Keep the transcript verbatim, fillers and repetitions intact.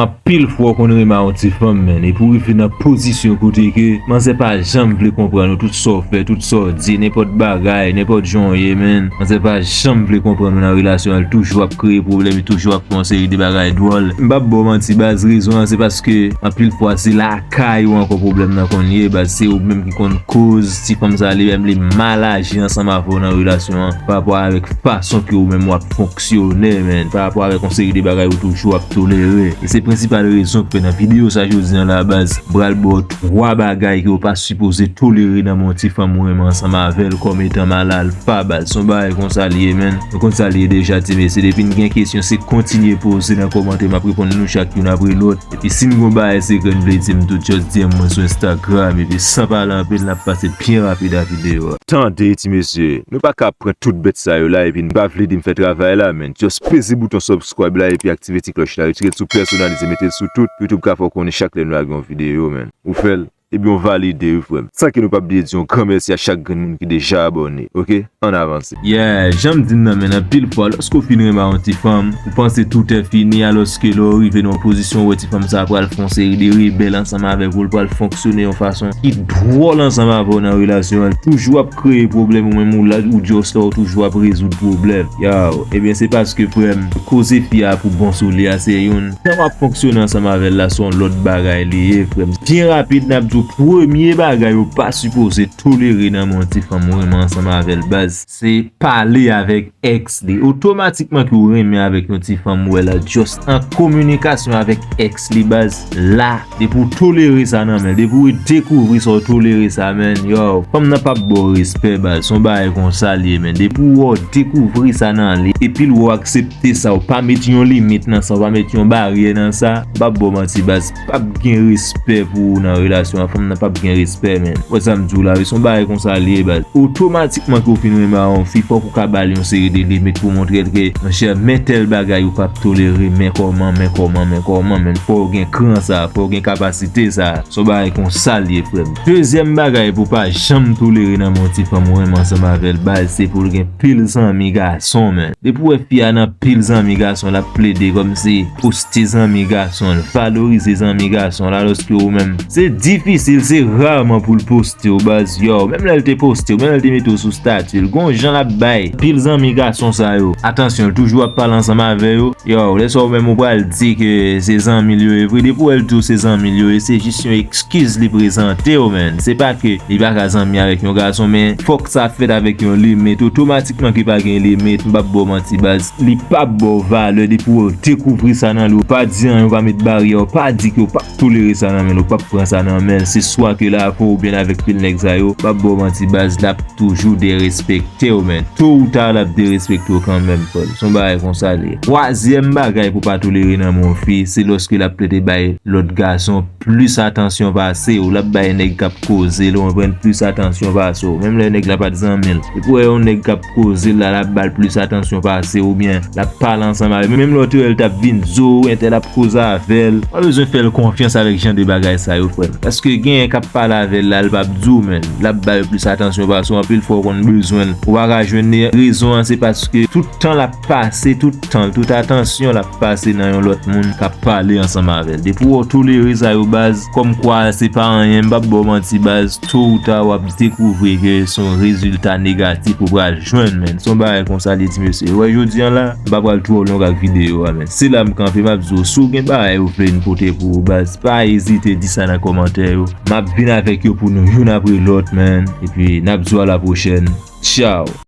Anpil fwa w konn renmen a yon ti fanm, menn, epi w rive nan pozisyon kote ke manzè pa janm vle konprann ou, tout sa w fè, tout sa w di, nenpòt bagay, nenpòt jan w ye, menn, manzè pa janm vle konprann ou nan relasyon an, li toujou ap kreye pwoblèm, li toujou ap fè yon seri de bagay dwòl. M p ap ba w manti, baz, rezon an se paske anpil fwa se lakay ou ankò pwoblèm nan konn ye, baz, se ou menm ki konn koz ti fanm sa li menm li mal aji ansanm avè w nan relasyon an, pa rapò avèk fason ke ou menm w ap fonksyone, menn, pa rapò avèk yon seri de bagay ou toujou ap tolere. E se prensipal rezon ki fè nan videyo sa jodi an la, baz, m pral ba w twa bagay ke w pa sipoze tolere nan men yon ti fanm ou renmen ansanm avè l kòm etan mal alfa, baz. Se yon bagay konsa li ye, menn. Nou konn sa li ye deja, ti mesye. Depi n gen kesyon, se kontinye poze nan kòmantè, m ap reponn nou chak youn apre lòt. Epi si n gon bagay sekrè n vle di m tou, just D M mwen sou Instagram. Epi san pale anpil, n ap pase byen rapid a videyo a. Tande, ti mesye, nou pa ka ap pran tout bèt sa yo la epi n pa vle di m fè travay la, menn. Just peze bouton subscribe la epi aktive ti klòch la. Retire l sou pèsonalize, mete l sou tout. YouTube ka fè w konnen chak lè nou lage yon videyo, menn. Ou fè l, ebyen w valide wi, frè m. San ke nou p ap bliye di yon gran mèsi a chak grenn moun ki deja abòne, oke? Ann avanse. Yeah, jan m di n nan, menn, anpil fwa, lòske w fin renmen a yon ti fanm, ou panse tout è fini, alòske lè w rive nan yon pozisyon, w wè ti fanm sa a pral fè yon seri de rebèl ansanm avèk ou, l pral fonksyone yon fason ki dwòl ansanm avè w nan relasyon an, toujou ap kreye pwoblèm, ou menm ou la, ou just la, ou toujou ap rezoud pwoblèm. Yow, ebyen, se paske, frè m, koze fi a pou bon sou li a, se youn. Jan w ap fonksyone ansanm avè l la, se yon lòt bagay li ye, frè m. Byen rapid, n ap di w, premye bagay ou pa sipoze tolere nan men yon ti fanm ou renmen ansanm avè l, baz, se pale avèk èks li. Otomatikman ke w renmen avèk yon ti fanm, ou wè la, just an kominikasyon avèk èks li, baz, la, depi w tolere sa nan men l, depi w dekouvri sa, w tolere sa, menn, yow, fanm nan p ap ba w respè, baz, se yon bagay konsa li ye, menn. Depi w wè w dekouvri sa nan li, epi l wè w aksepte sa, w pa met yon limit nan sa, w pa met yon baryè nan sa, m p ap ba w manti, baz, p ap gen respè pou ou nan relasyon an, fanm nan p ap gen respè, menn. Wè sa m di w la, wi, se yon bagay konsa li ye, baz. Otomatikman ke w fin renmen a yon fi, fòk ou ka ba l yon seri de limit pou w montre l ke, monchè, men tèl bagay ou p ap tolere, men kòman, men kòman, men kòman, menn. Fò w gen kran sa, fò w gen kapasite sa. Se yon bagay konsa l ye, frè m. Dezyèm bagay pou w pa janm tolere nan men yon ti fanm ou renmen ansanm avè l, baz, se pou l gen pil zanmi gason, menn. Depi w wè fi a nan pil zanmi gason, l ap plede kòmsi poste zanmi gason l, valorize zanmi gason l, alòske ou menm, se difisil, se raman pou l poste w, baz, yow, menm lè l te poste w, menm lè l te mete w sou stati l, gon jan l ap bay pil zanmi gason sa yo atansyon, l toujou ap pale ansanm avè yo, yow, lè sa ou menm ou pral di ke se zanmi l yo ye vre, depi w wè l di w se zanmi l yo ye, se jis yon eskiz li prezante w, menn. Se pa ke li pa ka zanmi avèk yon gason, men fòk sa fèt avèk yon limit. Otomatikman ke pa gen limit, m p ap ba w manti, baz. Li p ap ba w valè depi w dekouvri sa nan li. Ou pa di anyen, ou pa met baryè, ou pa di ke ou p ap tolere sa nan men l, ou p ap pran sa nan men l. Se swa ke l avè w oubyen l avèk pil nèg sa yo, m p ap ba w manti, baz, l ap toujou derespekte w, menn. To ou ta, l ap derespekte w kanmenm, frè m. Se yon bagay konsa li ye. Twazyèm bagay pou w pa tolere nan men yon fi, se lòske l ap plede bay lòt gason plis atansyon pase w, l ap bay nèg k ap koze l, ou konprann, plis atansyon pase w. Menm lè nèg la pa t zanmi l. Epi w wè yon nèg k ap koze l la, l ap ba l plis atansyon pase w, oubyen l ap pale ansanm avè l. Menm lè w te wè l t ap vin di w, entèl ap koze avè l. Pa bezwen fè l konfyans avèk jan de bagay sa yo, frè m. Paske genyen k ap pale avè l la, l p ap di w, menn. L ap ba yo plis atansyon pase w, anpil fwa w konn bezwen l. Ou pa ka jwenn li. Rezon an, se paske tout tan l ap pase, tout tan l, tout atansyon l ap pase nan yon lòt moun k ap pale ansanm avè l. Depi w tolere sa yo, baz, kòmkwa se pa anyen, m p ap ba w manti, baz, to ou ta w ap dekouvri ke se yon rezilta negatif ou pral jwenn, menn. Se yon bagay konsa li ye, ti mesye. Wè, jodi an la, m pa pral twò long ak videyo a, menn. Se la m kanpe, m ap di w, si w gen bagay ou vle n pote pou ou, baz, pa ezite di sa nan kòmantè yo. M ap vin avèk yo pou nou youn apre lòt, menn. Epi, n ap di w a la pwochèn. Tchaw!